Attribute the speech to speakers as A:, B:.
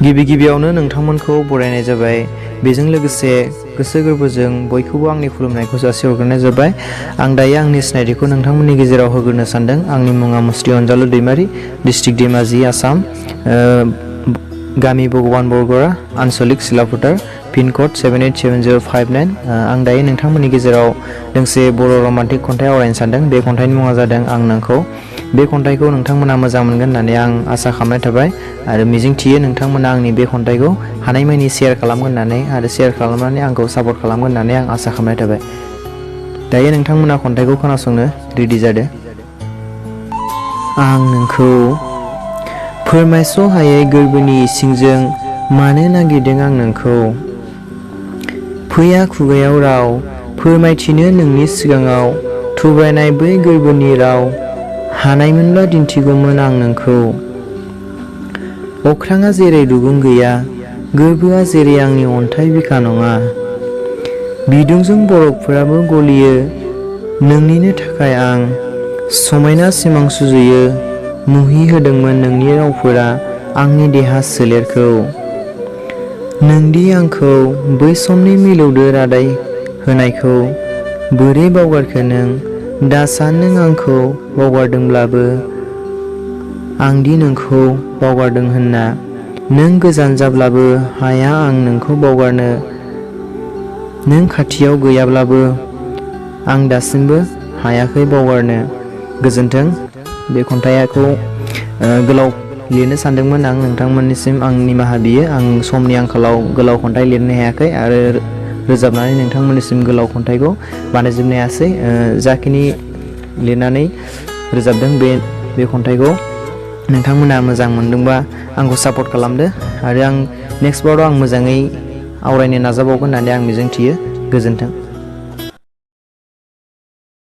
A: गिबियावनो नोंथांमोनखौ बरायनाय जाबाय। बेजों लोगोसे गोसो गोरबोजों बयखौबो आंनि खुलुमनायखौ जासिहरग्रोनाय जाबाय। आं दायो आंनि सिनायथिखौ नोंथांमोननि गेजेराव होग्रोनो सानदों। आंनि मुङा मुस्रि अनजालु दैमारि, डिस्ट्रिक्ट धेमाजि, आसाम। गामि भगवान बरगरा, आनसलिक सिलाफोथार, पिन कड 787059। आं दायो नोंथांमोननि गेजेराव दोंसे बर' रमान्टिक खन्थाइ आवरायनो सानदों। बे खन्थाइनि मुङा जादों आं नोंखौ। बे खन्थाइखौ नोंथांमोना मोजां मोनगोन होननानै आं आसा खालामनाय थाबाय आरो मिजिंथियो नोंथांमोना आंनि बे खन्थाइखौ हानायमानि शेयार खालामगोन होननानै आरो शेयार खालामनानै आंखौ सापर्ट खालामगोन होननानै आं आसा खालामनाय थाबाय। दायो नोंथांमोना खन्थाइखौ खोनासंनो रेडि जादो। आं नोंखौ फोरमायस' हायै गोरबोनि इसिंजों मानो नागिरदों आं नोंखौ। फैया खुगायाव राव फोरमायथिनो नोंनि सिगाङाव थुब्रायनाय बै गोरबोनि राव हानायमोनब्ला दिन्थिगौमोन आं नोंखौ। अख्राङा जेरै रुगुं गैया, गोरबोआ जेरै आंनि अन्थाइ बिखा नङा। बिदुंजों बरफफोराबो गलियो, नोंनिनो थाखाय आं समायना सिमां सुजुयो। मुहि होदोंमोन नोंनि रावफोरा आंनि देहा सोलेरखौ। नोंदि आंखौ बै समनि मिलौदो रादाय होनायखौ बोरै बावगारखो नों। दा सान नों आंखौ बावगारदोंब्लाबो आंदि नोंखौ बावगारदों होनना। नों गोजान जाब्लाबो हाया आं नोंखौ बावगारनो। नों खाथियाव गैयाब्लाबो आं दासिमबो हायाखै बावगारनो। गोजोन्थों। बे खन्थाइखौ गोलाव लिरनो सानदोंमोन आं। नोंथांमोननिसिम आं निमाहा बियो। आं समनि आंखालाव गोलाव खन्थाइ लिरनो हायाखै आरो रोजाबनानै नोंथांमोननिसिम गोलाव खन्थाइखौ बानायजोबनो हायासै। जाखिनि लिरनानै रोजाबदों बे खन्थाइखौ नोंथांमोना मोजां मोनदोंबा आंखौ सापर्ट खालामदो आरो आं नेक्स्ट बाराव आं मोजाङै आवरायनो नाजाबावगोन होननानै आं मिजिंथियो। गोजोन्थों।